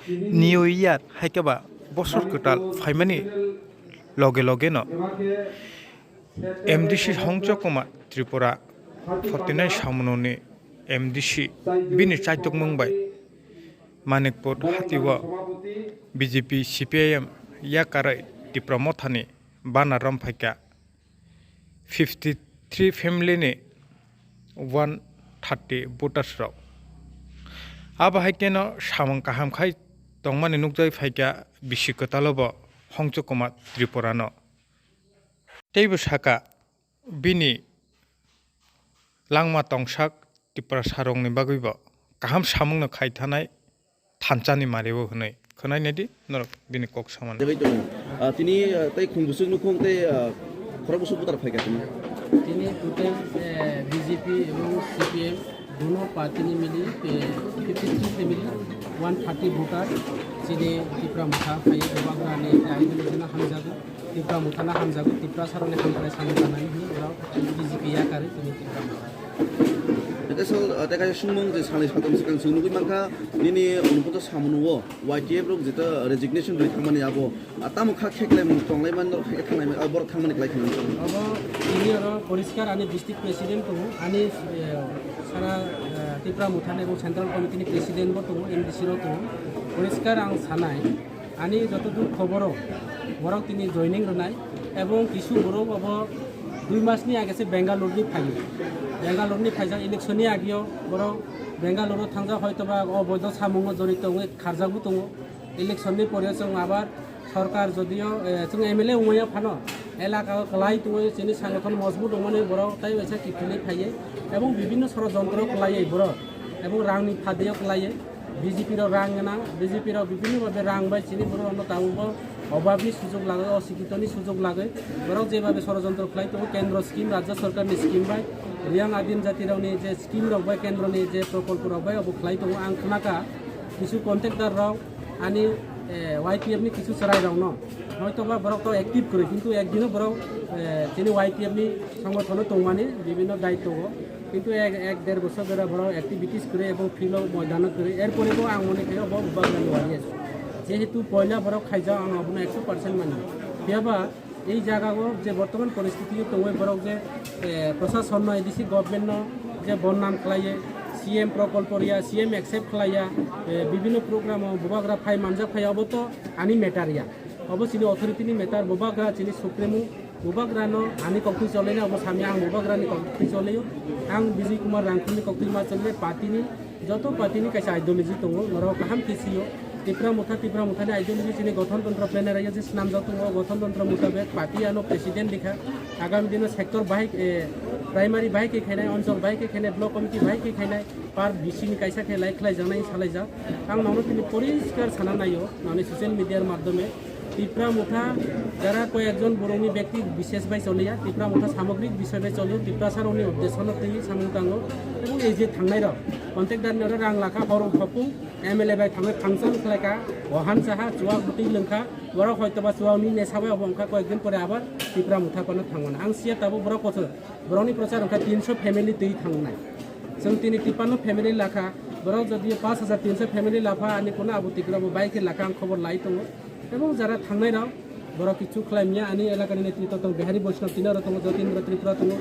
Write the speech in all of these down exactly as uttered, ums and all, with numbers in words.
New Year hai khe ba bosor kwtal phaimani loge loge no M D C Hongchokoma Tripura forty nine Samunoni M D C bini chaitokmung bai Manikpur hatio B J P C P I M yakarwi Tipra Mothani bana rom phaikha fifty three family ni one thirty voters rok. Abo hai kheno samung kaham khai tongmani nukjagwi phaikha bisi kwtalo bo Hongchokoma Tripura no. Teibo saka bini langma tongsak Tiprasa rokni bagwibo kaham samungno khai thanai thanchani mario hwnwi khwnai naidi norok bini kok samani. Jagwi tongo. Ah, tini, ah, tei khung bwswk nukhung tei, ah, khorok bwswk butar phaikha tini. Tini total, eh, B J P ebong C P M dono party ni mili, eh, fifty three family, one thirty voter, chini Tipra Motha phai, Bubagrani, eh, ideology no hamjago, Tipra Motha no hamjago, Tiprasa rokni hamkrai samung tanani hwnwi borok B J P yakarwi tini Tipra Motha. Tei sal, ah, tei kaisa sungmung je salni satam swkang chwng nugwi mankha, nini Anuputo Samunio Y T F rok jeta resignation rwi thangmani abo, ah, tamo kha kheklaimung tonglaimani norok khe thanglaimani, ah, borok thangmani klai khna. Abo tini oro poriskar ani district president tongo, ani, eh, sara, eh, Tipra Mothani abo central committee ni president bo tongo, M D C rok tongo. Poriskar ang sanai, ani joto dur khoboro borok tini joining rwnai, ebong kisu borok abo dui mas ni age se Bangalore ni phaio. Bangalore ni phaijak election ni ageo borok Bangalore o thangjak, hoito ba oboido samungo jorito wngwi kharjagwi tongo. Election ni pore chwng abar sorkar jodio, eh, chwng M L A wngmaya phano elaka o kwlai tongwi chini sangothon mojbut wngmani borok tai waisa kiphilwi phaiwi ebong bibinno sorojontro kwlaiwi borok ebong rangni phadio kwlaiwi B J P rok rang gwnang, B J P rok bibinno babe rang bai chini borok rokno tabukbo obabni sujok lagwi, osikitoni sujok lagwi borok jebabe sorojontro khlai tongo, kendro scheme, rajya sorkarni scheme bai, Riyang Adim jatirokni je scheme rok bai, kendroni je prokolpo rok bai obo khlai tongo. Ang khnakha kisu contractor rok ani, eh, Y P F ni kisu chwrai rokno hoito ba borok to active kwrwi, kintu ekdino borok, eh, chini Y P F ni songothono tongmani bibinno daitwo o. Kintu ek, ek der bosor bera borok activities kwrwi ebong field o moidano kwrwi. Erpore bo ang mone khaio bo Bubagrani warriors. Jehetu poila borok khaijak, ang abono ekso percent mani. Phiyaba ei jaga o je bortoman poristiti o tongwi borok je, eh, prosasonno, A D C government no je bonnam khlaiwi, C M prokolpo riya, C M accept khlaiya, eh, bibinno program o Bubagra phai manjak phai, obo to ani matter ya. Obo chini authority ni matter, Bubagra chini supremo, Bubagra no ani koktwi cholai na, obo samya ang Bubagra ni koktwi cholai o. Ang Bijay Kumar Rangkhol ni koktwi ma cholai, party ni, joto party ni kaisa ideology tongo, norok kaham khe sio. Tipra Motha, Tipra Motha ni ideology chini gothon tontro plenary o je swnamjak tongo, gothon tontro mutabek party ano president rikha. Agami dino sector bahai, eh, primary bahai khe khainai, onchol bahai khe khainai, block committee bahai khe khainai, par B C ni kaisa khe lai khlai jaknai, salai jak. Ang nono tini poriskar sana naio, nani social media r madhyome. Tipra Motha jara koyekjon borokni bekti bishesh bai choliya, Tipra Motha samogrik bishoy bai choliya, Tiprasa rokni uddesho no twi samung tango. Ebong ei je thangnai rok, contractor ni oro rang lakha, hor hopung, M L A bai thangwi function khlaikha, wahan chaha, chuwak bwtwi lwngkha, borok hoitoba chuwak ni nesa bai obo wngkha, koyekdin pore abar Tipra Motha kono thangmani. Ang siya tabuk borok kochwk, borokni prochar wngkha tinso family twi thangnai. Chwng tini tipanno family lakha, borok jodi pash hajar tinso family lapha, ani kono abo Tipra bo bai khe lakha, ang khobor lai tongo. Ebong jara thangnai rok, borok kichu khlai manya, ani elakani netrito tong Bihari Vaishnav tini oro tongo, Jatindra Tripura tongo.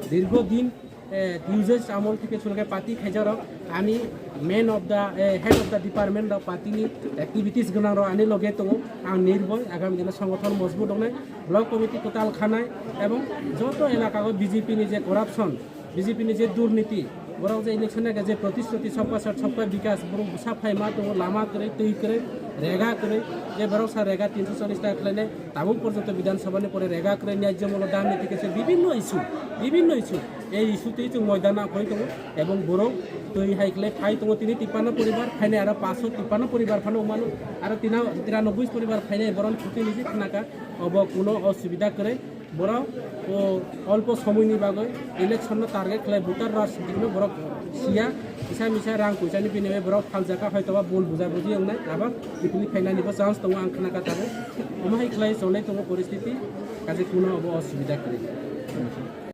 Dirgho din, eh, U J C amol theke suru khe party khaijak rok, ani man of the, eh, head of the department rok party ni activities gwnang rok ani loge tongo. Ang nirboi, agami dino songothon mojbut wngnai, block committee kwtal khanai, ebong joto elaka o B J P ni je corruption, B J P ni je durniti, borok je election age je protishruti sabka sath sabka bikas, borok bwsa phai ma tongo, lama kwrwi, twi kwrwi, rega kwrwi, je borok sa rega tinso chollish taka khlainai, tabuk porjonto Bidhan Sabha ni pore rega kwrwi, nyajya mulo dam ni theke se bibinno issue, bibinno issue, ei issue twi chwng moidana khoi tongo, ebong borok twi hai khlai phai tongo tini tipanno poribar, phainai aro paanch sho tipanno poribar phano wngmano, aro tina, tiranoboi poribar phainai borok thwtwi niji khnakha, obo kuno osubida kwrwi. Borok o olpo somoini bagwi election no target khlai voter rajniti no borok siya, kisa misa rang puisa ni bini borok phaljakha, hoitoba bul buja buji wngnai, abak kiphilwi phainani bo chance tongo, ang khna kha tabuk. Omo hai khlai cholai tongo poristiti, kaisa kuno obo osubida kwrwi.